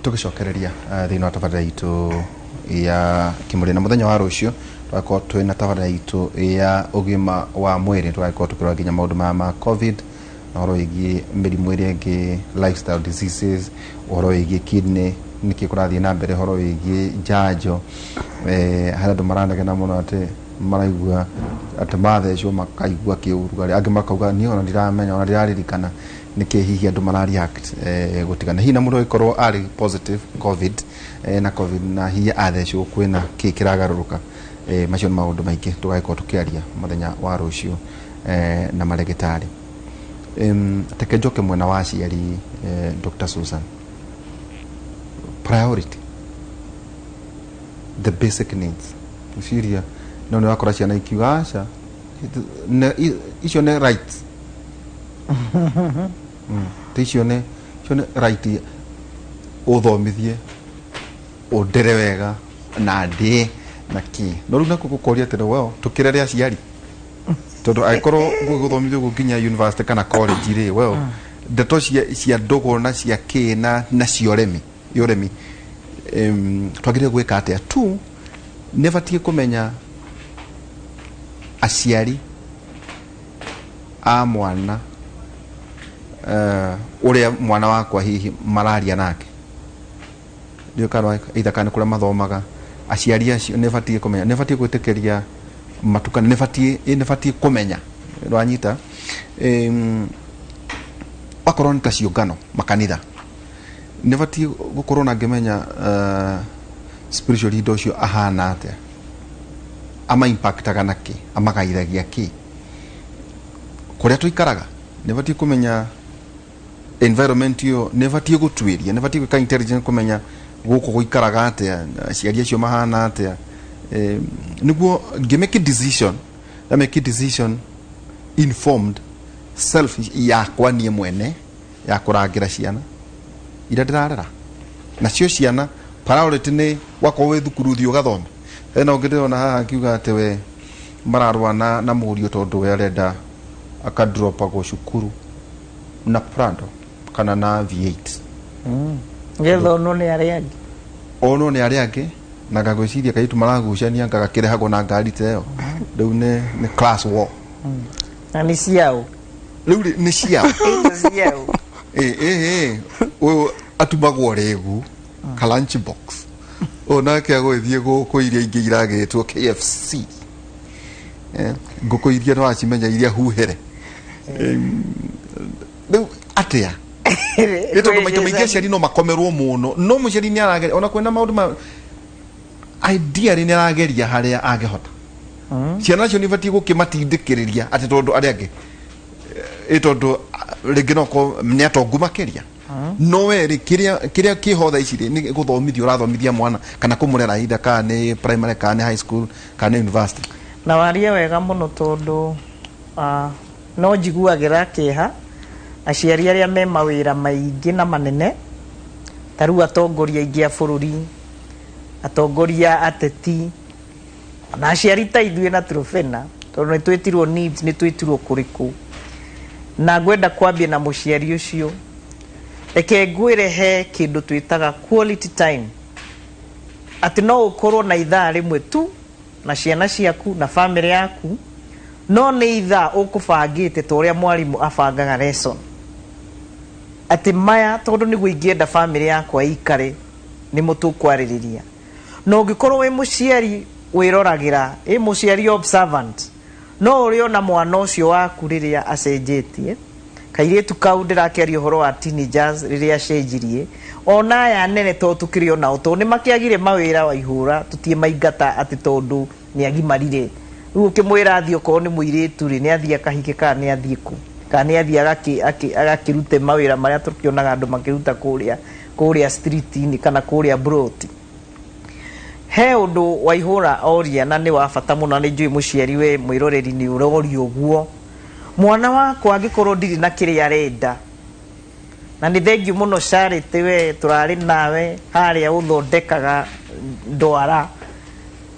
Tũgĩcokereria thĩinĩ wa tabarĩra itũ ya kĩmũrĩ, na mũthenya wa rũciũ tũgakorwo twĩna tabarĩra itũ ya ũgima wa mwĩrĩ. Tũgagĩkorwo tũkĩrora nginya maũndũ maya ma COVID na ũhoro wĩgiĩ mĩrimũ ĩrĩa ĩngĩ, lifestyle diseases, ũhoro wĩgiĩ kidney, nĩkĩ kũrathiĩ na mbere, ũhoro wĩgiĩ njanjo. Harĩ andũ maranegena mũno atĩ maraigua atĩ mathecwo makaigua kĩũrugarĩ, angĩ makauga niĩ ona ndiramenya, ona ndiraririkana nĩkĩ hihi andũ mara react gũtigana hihi na mũndũ agĩkorwo arĩ positive COVID, na COVID na hihi athecwo kwĩna kĩ kĩragarũrũka. Macio nĩ maũndũ maingĩ tũgagĩkorwo tũkĩaria mũthenya wa rũciũ na marĩgĩtarĩ. Reke njoke mwena wa aciari. Dr. Susan, priority, the basic needs, gwĩciria no nĩ wakora ciana ikiuga aca, icio nĩ rights. Ti icio nĩ right, ũthomithie, ũndere wega na ndĩe na kĩ. No rĩu nakuo gũkoria atĩrĩ, well, tũkĩrere aciari, tondũ angĩkorwo gũthomithio ũguo nginya university kana college rĩ, well, ndeto cia ndũgũ na cia kĩ na cia ũremi ũremi, twagĩrĩire gwĩka atĩa? Tu nĩ batiĩ kũmenya aciari a mwana, ũrĩa mwana wakwa hihi mararia nake, ndiũĩ kana either kana nĩ kũrĩa mathomaga. Aciari acio nĩ batiĩ kũmenya, nĩ batiĩ gwĩtĩkĩria matukane, nĩ batiĩ kũmenya rwanyita. Wakorwo nĩ ta ciũngano, makanitha, nĩ batiĩ gũkorwo na ngĩmenya spiritual leader ũcio ahana atĩa, ama impactaga na kĩ, amagaithagia kĩ. Kũrĩa tũikaraga nĩ batiĩ kũmenya environment ĩyo, nĩ batiĩ gũtuĩria, nĩ batiĩ gwĩka intelligence kũmenya gũkũ gũikaraga atĩa, aciari acio mahana atĩa, nĩguo ngĩ make decision, na make decision informed self yakwa niĩ mwene ya kũrangĩra ciana iria ndĩrarera nacio. Ciana priority nĩ wakorwo wĩ thukuru, thiĩ ũgathome. Hena ũngĩ ndĩrona haha akiuga atĩ we mararũa na mũriũ tondũ we arenda akadropagwo cukuru na Prado kana na V8. Ngetha onwo nĩ arĩa angĩ. Onwo nĩ arĩa angĩ, na ngagwĩciria kairĩtu maragucania ngagakĩrehagwo na ngari ta ĩyo. Rĩu nĩ class war. Na nĩ ciao. Rĩu rĩ, nĩ ciao. Ĩ ciao. Ĩ ĩ ĩ, ũyũ atumagwo rĩgu ka lunch box, ũyũ nake agũgĩthiĩ gũkũ iria ingĩ iragĩtwo KFC. Ngũkũ iria nĩwacimenya, iria huhere. Rĩu atĩa? Nĩ tondũ maita maingĩ aciari no makomerwo mũno, no mũciari nĩ arageria, ona kwĩna maũndũ ma ideally nĩ arageria harĩa angĩhota. Ciana nacio nĩ ibatiĩ gũkĩmatindĩkĩrĩria atĩ tondũ arĩa angĩ, ĩ tondũ rĩngĩ no korwo nĩ atongu makĩria, no we rĩ, kĩrĩa kĩho thaa ici rĩ, nĩ gũthomithia ũrathomithia mwana kana kũmũrera, either kana nĩ primary, kana nĩ high school, kana nĩ university. Na waria wega mũno, tondũ no njiguagĩra kĩeha aciari arĩa me mawĩra maingĩ na manene, ta rĩu atongoria aingĩ a bũrũri, atongoria ateti, na aciari ta ithuĩ na Trufena, tondũ nĩ twĩtirwo NIBS, nĩ twĩtirwo kũrĩkũ. Na ngwenda kwambia na mũciari ũcio. Reke ngwĩre, he kĩndũ twĩtaga quality time, atĩ no ũkorwo na ithaa rĩmwe tu na ciana ciaku na famĩlĩ yaku, no nĩ ithaa ũkũbangĩte ta ũrĩa mwarimũ abangaga lesson, atĩ maya tondũ nĩguo ingĩenda famĩlĩ yakwa ĩikare, nĩmo tũkwarĩrĩria. Na ũngĩkorwo wĩ mũciari wĩroragĩra, ĩ mũciari observant, no ũrĩona mwana ũcio waku rĩrĩa acenjetie. Kairĩtu kau ndĩrakĩaria ũhoro wa teenagers, rĩrĩa acenjirie, ona aya nene to tũkĩrĩ onao, tondũ nĩ makĩagire mawĩra wa ihũra, tũtiĩ maingata atĩ tondũ nĩ agimarire. Rĩu ũkĩmwĩra athiĩ, okorwo nĩ mũirĩtu rĩ, nĩ athiĩ akahike kana nĩ athiĩ kũ, kana nĩ athiĩ agakĩrute mawĩra marĩa tũkĩonaga andũ makĩruta kũrĩa street-inĩ kana kũrĩa broti. He ũndũ Waihũra oria na nĩ wa bata mũno, na nĩ njũĩ mũciari we mwĩroreri nĩ ũroria ũguo: mwana wakwa angĩkorwo ndirĩ na kĩrĩa arenda. Na nĩ thengiũ mũno, Charity, we tũrarĩ nawe harĩa ũthondekaga ndwara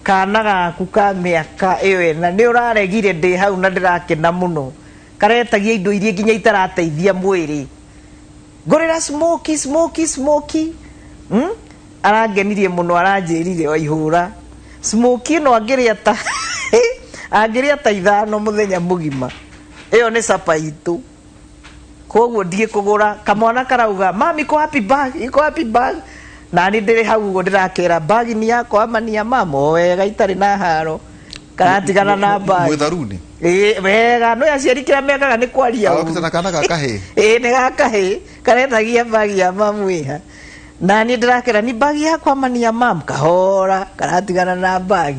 kana gaku ka mĩaka ĩyo ĩna, nĩ ũraregire ndĩ hau na ndĩrakena mũno. Karetagia indo iria nginya itarateithia mwĩrĩ, ngũrĩra smoky smoky smoky. Arangenirie mũno, aranjĩrire Waihũra smokie ĩno angĩrĩa ta angĩrĩa ta ithano mũthenya mũgima, ĩyo nĩ capa itũ. Koguo ndigĩkũgũra. Kamwana karauga, "Mami, iko wapi bag? Iko wapi bag?" Na nĩ ndĩrĩ hau ũguo ndĩrakera, "Bag ni yako ama ni ya mama?" O wega, itarĩ na haro, karatigana na bag. Mwĩtharuni. Ĩĩ, wega. No aciari kĩrĩa mekaga nĩ kwaria ũru. Arokĩte na kana ga kahĩĩ. Ĩĩ, nĩ gakahĩ karetagia bag ya mamu ĩha, na niĩ ndĩrakera, "Ni bag yakwa ama ni ya mam?" Kahora karatigana na bag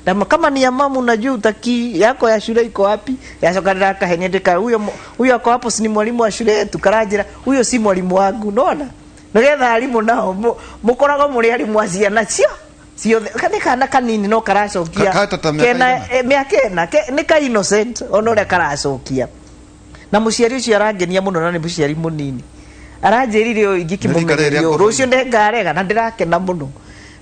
na kama ni ya mamu, unajua utaki yako ya shule iko wapi? Yacoka ndĩrakahenia ndĩka, "Huyo huyo ako hapo, si ni mwalimu wa shule yetu?" Karanjĩra, "Huyo si mwalimu wangu." Nona nĩgetha arimũ nao mũkoragwo mũrĩ arimũ a ciana cio ciothe. Nĩ kana kanini no karacokia. Ka- ta mĩaka Kena igana? Mĩaka 4. Nĩ ka innocent ona ũrĩa karacokia, na mũciari ũcio arangenia mũno, na nĩ mũciari mũnini. Aranjĩrire ũyũ Nĩ rika rĩrĩa ingĩkĩmũmenyeria ngũrũ. rũciũ nĩngarega, na ndĩrakena mũno.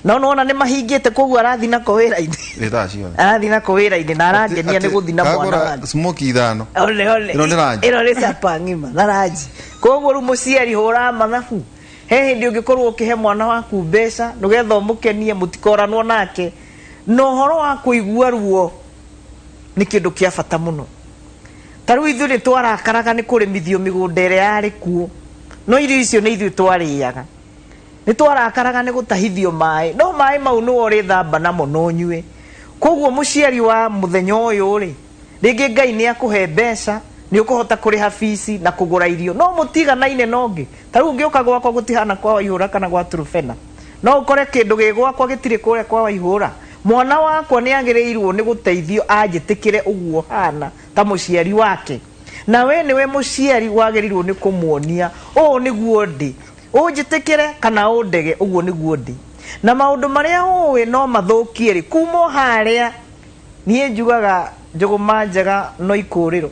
No nĩwona nĩ mahingĩte, koguo arathiĩ nako wĩra-inĩ. Ĩ thaa ciothe. Arathiĩ nako wĩra-inĩ na arangenia nĩ gũthiĩ na mwana Kagũra wake. smokie ithano. Ole ole. Ĩno nĩ ranji. Ĩno nĩ capa ng'ima na ranji. Koguo rĩu mũciari, hũra mathabu. He hĩndĩ ũngĩkorwo ũkĩhe mwana waku mbeca nĩgetha ũmũkenie, mũtikoranwo nake. Na ũhoro wa kũigua ruo nĩ kĩndũ kĩa bata mũno. Ta rĩu ithuĩ nĩ twarakaraga nĩ kũrĩmithio mĩgũnda ĩrĩa yarĩ kuo, no irio icio nĩ ithuĩ twarĩaga. Nĩ twarakaraga nĩ gũtahithio maĩ, no maĩ mau nĩwe ũrĩthamba namo na ũnyue. Koguo mũciari wa mũthenya ũyũ rĩ, rĩngĩ Ngai nĩ akũhe mbeca, nĩ ũkũhota kũrĩha bici na kũgũra irio, no mũtiganaine na ũngĩ. Ta rĩu ũngĩũka gwakwa gũtihana kwa Waihũra kana gwa Turufena, no ũkore kĩndũ gĩ gwakwa gĩtirĩ kũrĩa kwa Waihũra. Mwana wakwa nĩ agĩrĩirwo nĩ gũteithio anjĩtĩkĩre ũguo hana ta mũciari wake, na we nĩwe mũciari wagĩrĩirwo nĩ kũmuonia, ũũ nĩguo ndĩ, ũnjĩtĩkĩre kana ũndege, ũguo nĩguo ndĩ. Na maũndũ marĩa ũĩ no mathũkie rĩ, kuma o harĩa niĩ njugaga njũgũma njega no ikũrĩro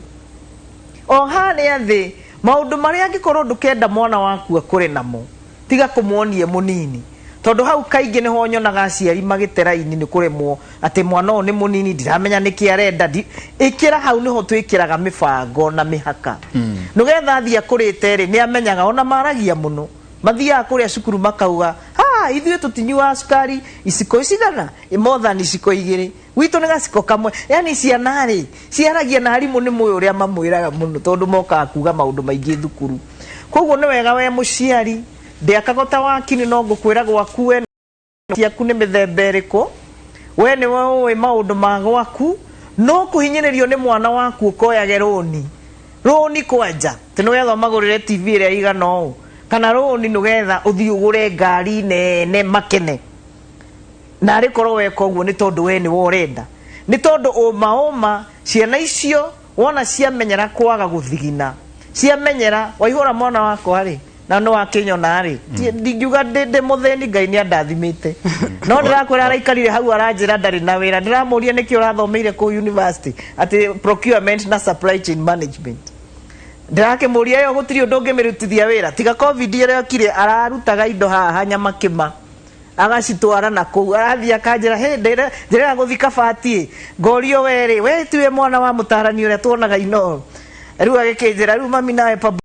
o harĩa thĩ. Maũndũ marĩa angĩkorwo ndũkenda mwana waku akũre namo, tiga kũmuonie mũnini, tondũ hau kaingĩ nĩho nyonaga aciari magĩte raini nĩ kũremwo atĩ mwana ũyũ nĩ mũnini, ndiramenya nĩkĩ arenda. Ĩkĩra hau nĩho twĩkĩraga mĩbango na mĩhaka, nĩgetha athiĩ akũrĩte rĩ, nĩ amenyaga. Ona maragia mũno, mathiaga kũrĩa cukuru makauga, "Ha, ithuĩ tũtinyuaga cukari iciko cigana, more than iciko 2, gwitũ nĩ gaciko kamwe." Yani ciana rĩ, ciaragia na arimũ, nĩ mũĩ ũrĩa mamwĩraga mũno, tondũ mokaga kuga maũndũ maingĩ thukuru. Koguo nĩ wega we mũciari, ndĩakaga ta wakini, no ngũkwĩra gwaku we ciaku nĩ mĩthemba ĩrĩkũ, we nĩwe ũĩ maũndũ ma gwaku. No kũhinyĩrĩrio nĩ mwana waku ũkoyage rũni, rũni kwanja atĩ nĩgetha ũmagũrĩre TV ĩrĩa ĩigana ũũ, kana rũni nĩgetha ũthiĩ ũgũre ngari nene makene, na arĩ korwo weka ũguo nĩ tondũ we nĩwe ũrenda. Nĩ tondũ ũma ũma ciana icio wona ciamenyera kwaga gũthigina, ciamenyera Waihũra mwana wakwa rĩ, na nĩ wakĩnyona rĩ, ndingiuga ndĩ mũthĩni, Ngai nĩ andathimĩte, no ndĩrakwĩra araikarire hau aranjĩra ndarĩ na wĩra. Ndĩramũria, "Nĩkĩ ũrathomeire kũu university?" Atĩ procurement na supply chain management. Ndĩrakĩmũria, "Ĩyo gũtirĩ ũndũ ũngĩmĩrutithia wĩra tiga COVID ĩrĩa yokire?" Ararutaga indo haha Nyamakĩma agacitwara na kũu. Arathiĩ akanjĩra, "Hĩ, ndĩrenda gũthiĩ kabati." Ngorio, "Werĩ we tiwe mwana wa mũtarani ũrĩa tuonaga Inoro?" Rĩu agĩkĩnjĩra, "Rĩu mami nawe."